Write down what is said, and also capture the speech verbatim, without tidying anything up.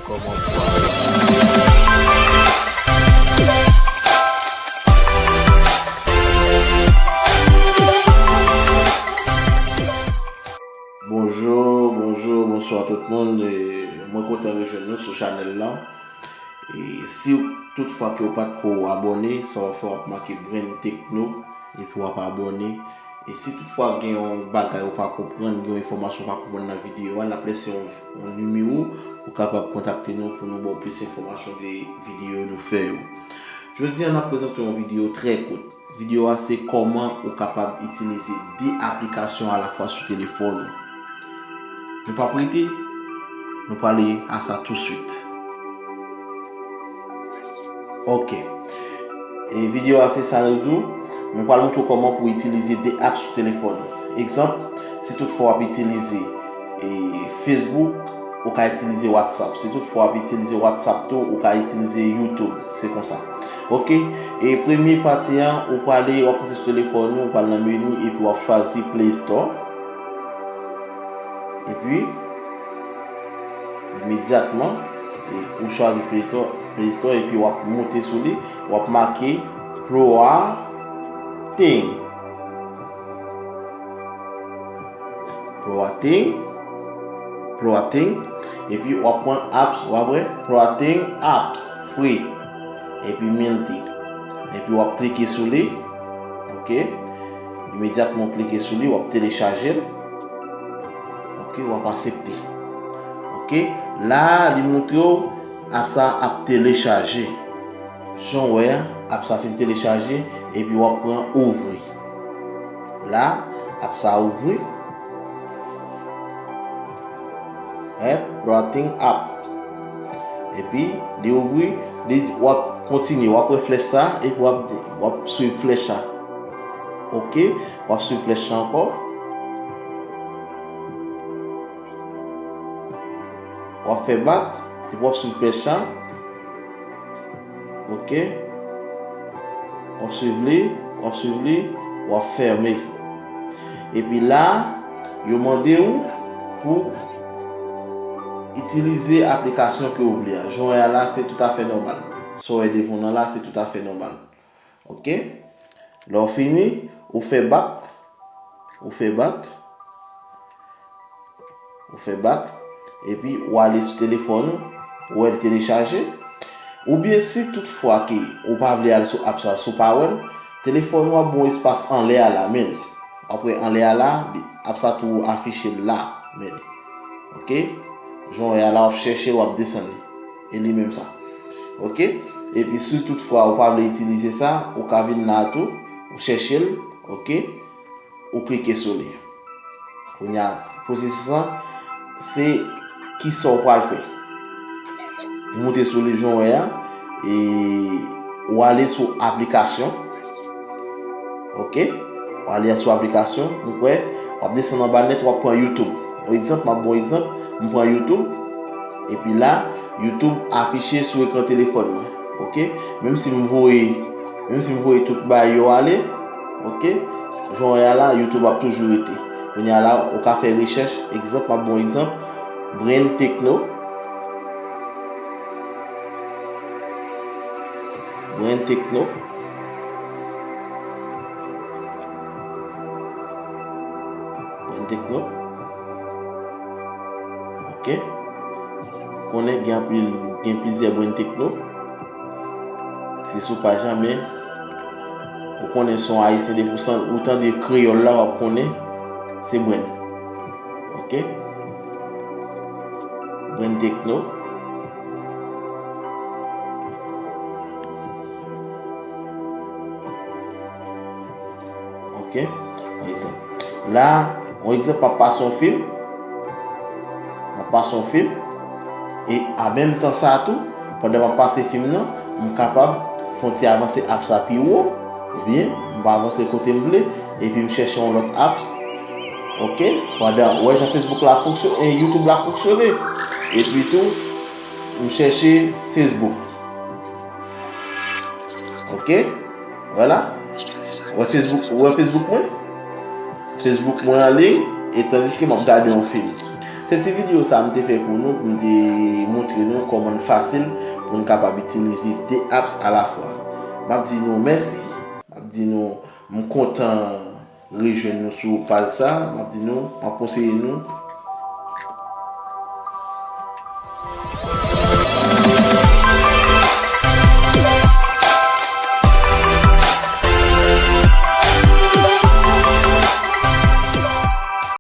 Kòman pou ale? Bonjou, bonjou, bonswa tout moun. E, mwen kontan rejwenn nou sou chanèl lan. E si w, toutfwa ke w pa t ko abòne, sa w ap fè, w ap make Brain Techno, epi w ap abòne. E si toutfwa gen yon bagay ou pa konprann, gen yon enfòmasyon ou pa konprann nan videyo a, n ap lese yon, yon nimewo pou w kapab kontakte nou pou nou ba w plis enfòmasyon de videyo nou fè yo. Jodi a, n ap prezante yon videyo trè kout. Videyo a se kòman ou kapab itilize de aplikasyon alafwa sou telefòn ou. Nou p ap rete, nou prale a sa touswit. Ok. E videyo a se sa nou di w. Nou pral montre w kòman pou w itilize de app sou telefòn ou. Egzanp, si toutfwa w ap itilize, e, Facebook, ou ka itilize WhatsApp. Si toutfwa w ap itilize WhatsApp tou, ou ka itilize YouTube. Se konsa. Ok. E premye pati a, ou prale, w ap monte sou telefòn ou, ou pral nan meni, epi w ap chwazi Play Store. Epi, imedyatman, e, ou chwazi Play Store, Play Store, epi w ap monte sou li, w ap make Proa Thing. Proa Thing, Proa Thing, epi w ap pran apps, w ap wè Proa Thing apps, free, epi milti. Epi w ap klike sou li, ok? Imedyatman w klike sou li, w ap telechaje l, ok? W ap aksepte, ok? La, li montre w app sa ap telechaje. Jan w wè a, app sa fin telechaje, epi w ap pran ouvri. La, app sa ouvri. Wè, Proa Thing app. Epi, li ouvri, li, w ap kontinye, w ap wè flèch sa, epi w ap, w ap swiv flèch sa. Ok, w ap swiv flèch sa ankò. W ap fè bak, epi w ap swiv flèch sa. Ok. W ap swiv li, w ap swiv li, w ap fèmen. Epi la, yo mande w pou itilize aplikasyon ke w vle a. Jan w wè a la, se toutafè nòmal. Sa w wè devan w nan la, se toutafè nòmal. Ok? Lè w fini, ou fè bak, ou fè bak, ou fè bak, epi ou ale sou telefòn ou, ou wè l telechaje. Oubyen si toutfwa ke ou pa vle al sou app sa, si w pa wè l, telefòn ou ap ba w espas anlè a la, men li. W ap wè anlè a la, app sa tou afiche l la, men li. Ok? Jan w wè a la, w ap chèche l, w ap desann li. E li menm sa. Ok? Epi si toutfwa ou pa vle itilize sa, ou ka vin la tou, ou chèche l, ok? Ou klike sou li. Kounye a, pwosesis lan, se kisa w pral fè. Ou moute sou li jan w wè a, e ou ale sou aplikasyon. Ok? W ale sou aplikasyon, ou kwè, w ap desann anba nèt, w ap pran YouTube. Yon egzanp, m ap ba w egzanp, m pran YouTube, epi la, YouTube afiche sou ekran telefòn mwen. Ok? Menm si m voye, menm si m voye tout bagay yo ale, ok? Jan w wè a la, YouTube ap toujou rete. Kounye a la, ou ka fè rechèch, egzanp, m ap ba w egzanp, Brain Techno. Brain Techno. Brain Techno. Ok. Konnen gen anpil, gen plizyè Brain Techno. Se sou paj la, men ou konnen se yon ayisyen depi w san-, ou tande kreyòl la, w ap konnen se Brain. Ok? Brain Techno. Ok? Yon egzanp. La, yon egzanp, m ap pase yon fim. M ap pase yon fim. E an menm tan sa a tou, pandan m ap pase fim nan, m kapab fè yon ti avanse app sa pi wo, oubyen m pa avanse kote m vle, epi m chèche yon lòt apps. Ok? Pandan, ou wè jan Facebook la fonksyone, e YouTube la fonksyone. Epi tou, m chèche Facebook. Ok? Vwala. Ou wè Facebook, ou wè Facebook mwen? Facebook mwen an liy, e tandiske m ap gade yon fim. Se ti videyo sa a m te fè pou nou, pou m te montre nou kòman n fasil pou n kapab itilize de apps alafwa. M ap di nou mèsi. M ap di nou m kontan rejwenn nou sou paj sa. M ap di nou, m ap konseye nou